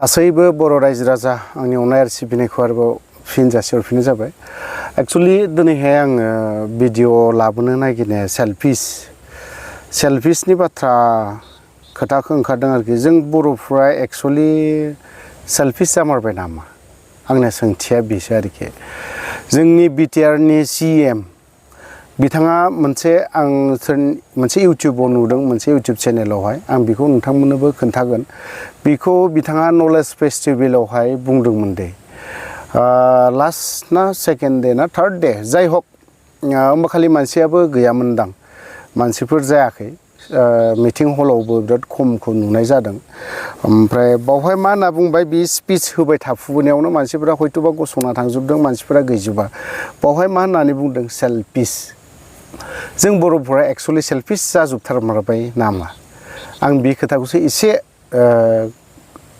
गासैबो बर' रायजो राजा आंनि अननाय आरो सिबिनायखौ आरोबाव फिन जासिहरफिननाय जाबाय। एक्चुअली दिनैहाय आङो भिडिअ लाबोनो नागिरनाया सेल्फिसनि बाथ्रा खोथाखौ ओंखारदों आरोखि। जों बर'फ्रा एक्चुअली सेल्फिस जामारबाय नामा? आंनि सोंथिया बेसो आरोखि। जोंनि बिटिआरनि CM बिथाङा मोनसे इउटुबाव नुदों, मोनसे इउटुब चेनेलावहाय आं बेखौ नोंथांमोननोबो खोन्थागोन। बेखौ बिथाङा नलेज फेस्टिभेलावहाय बुंदोंमोन दे, लास्ट ना सेकेन्ड दे ना थार्ड दे जाय हक, होमबा खालि मानसियाबो गैयामोनदां, मानसिफोर जायाखै। मिटिं हलावबो बिराद खमखौ नुनाय जादों। ओमफ्राय बावहाय मा होनना बुंबाय, बे स्पिच होबाय थाफुनायावनो मानसिफोरा हयथ'बा गसंना थांजोबदों, मानसिफोरा गैजोबा। बावहाय मा होननानै बुंदों, सेल्फिस। जों बर'फोरा एक्चुअलि सेल्फिस जाजोबथारमारबाय नामा? आं बे खोथाखौसो एसे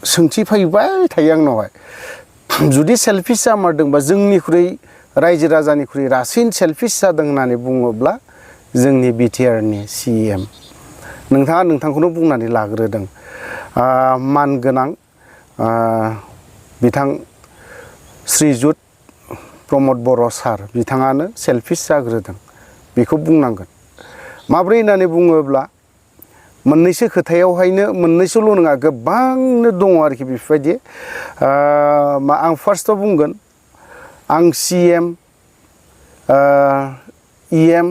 सोंथि फैबाय थायो आंनावहाय। जुदि सेल्फिस जामारदोंबा, जोंनिख्रुइ रायजो राजानिख्रुइ रासिन सेल्फिस जादों होननानै बुङोब्ला जोंनि बिटिआरनि CM नोंथाङा नोंथांखौनो बुंनानै लाग्रोदों। मानगोनां बिथां श्रीजुत प्रमद बर' सार बिथाङानो सेल्फिस जाग्रोदों, बेखौ बुंनांगोन। माब्रै होननानै बुङोब्ला मोननैसो खोथायावहायनो, मोननैसोल' नङा, गोबांनो दङ आरोखि बेफोरबायदि। आं फार्स्टआव बुंगोन, आं CM EM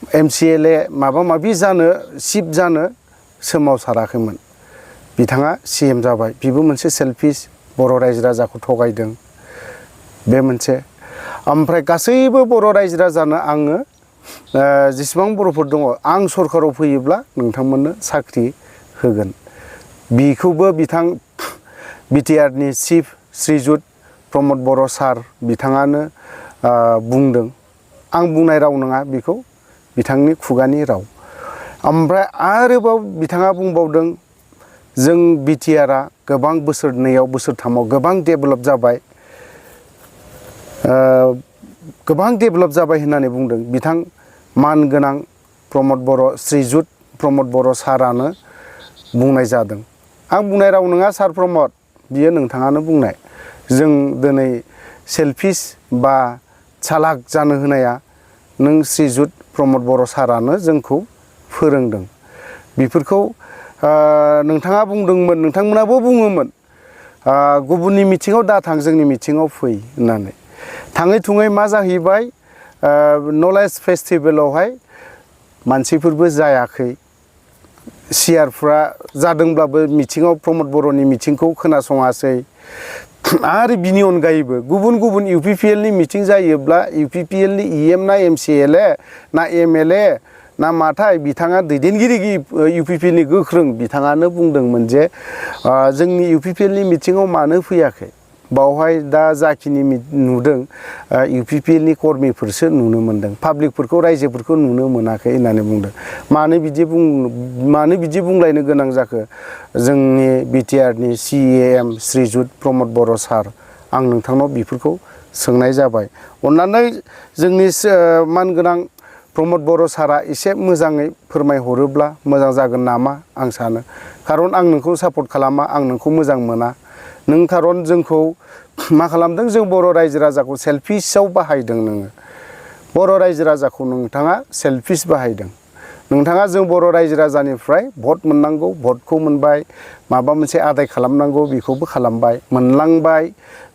MCLA माबा माबि जानो, चिफ जानो सोमावसाराखैमोन। बिथाङा CM जाबाय, बेबो मोनसे सेल्फिस, बर' रायजो राजाखौ थगायदों, बे मोनसे। ओमफ्राय गासैबो बर' रायजो राजानो आङो, जेसेबां बर'फोर दङ, आं सरकाराव फैयोब्ला नोंथांमोननो साख्रि होगोन। बेखौबो बिथां बिटिआरनि चिफ श्रीजुत प्रमद बर' सार बिथाङानो बुंदों। आं बुंनाय राव नङा, बेखौ बिथांनि खुगानि राव। ओमफ्राय आरोबाव बिथाङा बुंबावदों, जों बिटिआरआ गोबां बोसोरनैयाव, बोसोरथामाव गोबां डेभेलप जाबाय, गोबां डेभेलप जाबाय होननानै बुंदों। बिथां मानगोनां श्रीजुत प्रमद बर' सारानो बुंनाय जादों। आं बुंनाय राव नङा सार प्रमद, बियो नोंथाङानो बुंनाय। जों दिनै सेल्फिस बा चालाक जानो होनाया नों श्रीजुत प्रमद बर' सारानो जोंखौ फोरोंदों। बेफोरखौ नोंथाङा बुंदोंमोन, नोंथांमोनाबो बुङोमोन, गुबुननि मिथिङाव दाथां, जोंनि मिथिङाव फै होननानै। थाङै थुङै मा जाहैबाय, नलेज फेस्टिभेलावहाय मानसिफोरबो जायाखै। सियारफ्रा जादोंब्लाबो मिथिङाव, प्रमद बर'नि मिथिंखौ खोनासङासै। आरो बिनि अनगायैबो गुबुन गुबुन UPPLनि मिथिं जायोब्ला, UPPLनि EM ना MCLA ना MLA ना माथाय, बिथाङा दैदेनगिरि UPPLनि गोख्रों बिथाङानो बुंदोंमोन जे जोंनि UPPLनि मिथिङाव मानो फैयाखै। बावहाय दा जाखिनि नुदों, UPPLनि कर्मिफोरसो नुनो मोनदों, पाब्लिकफोरखौ, रायजोफोरखौ नुनो मोनाखै होननानै बुंदों। मानो बिदि बुंलायनो गोनां जाखो? जोंनि बिटिआरनि CM श्रीजुत प्रमद बर' सार, आं नोंथांनाव बेफोरखौ सोंनाय जाबाय। अननानै जोंनि मानगोनां प्रमद बर' सारा एसे मोजाङै फोरमायहरोब्ला मोजां जागोन नामा आं सानो। खारन आं नोंखौ सापर्ट खालामा, आं नोंखौ मोजां मोना। नों खारन जोंखौ मा खालामदों, जों बर' रायजो राजाखौ सेल्फिसआव बाहायदों। नोङो बर' रायजो राजाखौ नोंथाङा सेल्फिस बाहायदों। नोंथाङा जों बर' रायजो राजानिफ्राय भट मोननांगौ, भटखौ मोनबाय, माबा मोनसे आदाय खालामनांगौ बेखौबो खालामबाय, मोनलांबाय।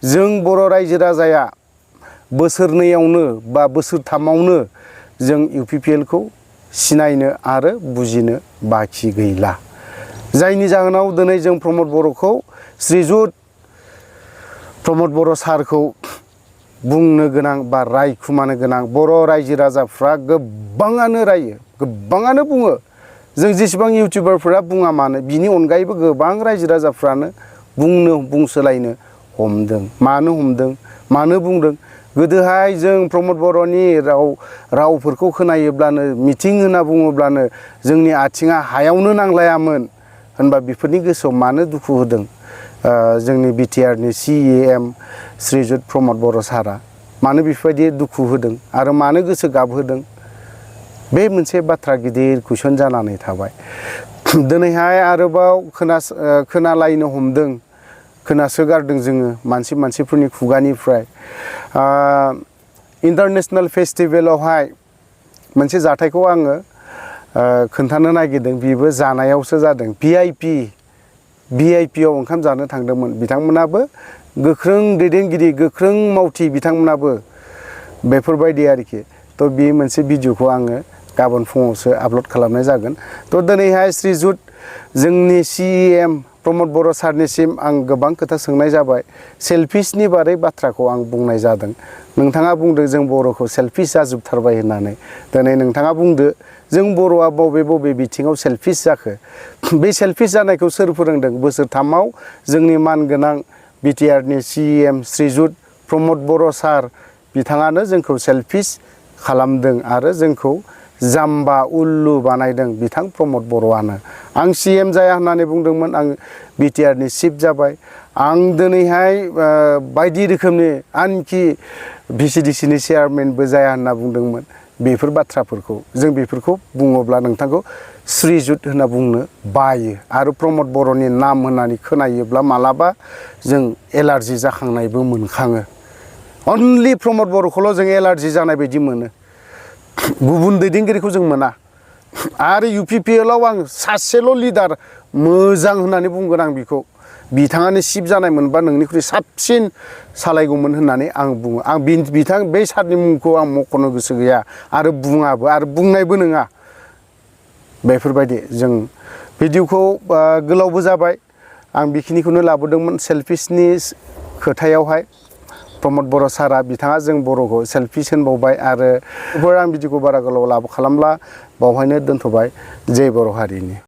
जों बर' रायजो राजाया बोसोरनैयावनो बा बोसोरथामावनो जों UPPLखौ सिनायनो आरो बुजिनो बाखि गैला। जायनि जाहोनाव दिनै जों प्रमद बर'खौ, श्रीजुत प्रमद बर' सारखौ बुंनो गोनां बा रायखुमानो गोनां बर' रायजो राजाफ्रा गोबाङानो रायो, गोबाङानो बुङो। जों जेसेबां इउटुबारफोरा बुङा मानो, बिनि अनगायैबो गोबां रायजो राजाफ्रानो बुंसोलायनो हमदों। मानो हमदों, मानो बुंदों? गोदोहाय जों प्रमद बर'नि रावफोरखौ खोनायोब्लानो, मिथिं होनना बुङोब्लानो जोंनि आथिङा हायावनो नांलायामोन होनबा बेफोरनि गोसोआव मानो दुखु होदों जोंनि बिटिआरनि CM श्रीजुत प्रमद बर' सारा? मानो बेफोरबायदि दुखु होदों आरो मानो गोसो गाबहोदों? बे मोनसे बाथ्रा गिदिर कुइसन जानानै थाबाय। दिनैहाय आरोबाव खोनालायनो हमदों, खोनासोगारदों जोङो मानसिफोरनि खुगानिफ्राय इन्टारनेशनेल फेस्टिभेलावहाय मोनसे जाथायखौ आङो खोन्थानो नागिरदों। बेबो जानायावसो जादों। भिआइपियाव ओंखाम जानो थांदोंमोन। बिथांमोनाबो गोख्रों दैदेनगिरि, गोख्रों मावथि बिथांमोनाबो बेफोरबायदि आरोखि। थ' बे मोनसे भिडिअखौ आङो गाबोन फुङावसो आपल'ड खालामनाय जागोन। थ' दिनैहाय श्रीजुत जोंनि CEM प्रमद बर' सारनिसिम आं गोबां खोथा सोंनाय जाबाय। सेल्फिसनि बारै बाथ्राखौ आं बुंनाय जादों। नोंथाङा बुंदों जों बर'खौ सेल्फिस जाजोबथारबाय होननानै। दिनै नोंथाङा बुंदो जों बर'आ बबे बिथिङाव सेल्फिस जाखो? बे सेल्फिस जानायखौ सोर फोरोंदों? बोसोरथामाव जोंनि मानगोनां BTRनि CEM श्रीजुत प्रमद बर' सार बिथाङानो जोंखौ सेल्फिस खालामदों आरो जोंखौ जाम्बा उल्लु बानायदों बिथां प्रमद बर'आनो। आं CM जाया होननानै बुंदोंमोन, आं BTRनि चिफ जाबाय। आं दिनैहाय बायदि रोखोमनि आनखि VCDCनि चेयारमेनबो जाया होनना बुंदोंमोन। बेफोर बाथ्राफोरखौ जों बेफोरखौ बुङोब्ला नोंथांखौ श्रीजुत होनना बुंनो बायो आरो प्रमद बर'नि नाम होननानै खोनायोब्ला मालाबा जों एलार्जि जाखांनायबो मोनखाङो। अनलि प्रमद बर'खौल' जों एलार्जि जानाय बायदि मोनो, गुबुन दैदेनगिरिखौ जों मोना। आरो UPPLआव आं सासेल' लिडार मोजां होननानै बुंगोन आं बिखौ। बिथाङानो चिफ जानाय मोनबा नोंनिख्रुइ साबसिन सालायगौमोन होननानै आं बुङो। आं बे सारनि मुंखौ आं मख'नो गोसो गैया आरो बुङाबो आरो बुंनायबो नङा। बेफोरबायदि जों भिडिअखौ गोलावबो जाबाय। आं बेखिनिखौनो लाबोदोंमोन सेल्फिसनि खोथायावहाय। प्रमद बर' सारा बिथाङा जों बर'खौ सेल्फिस होनबावबाय आरो आं भिडिअखौ बारा गोलाव खालामला, बावहायनो दोनथ'बाय। जय बर' हारिनि।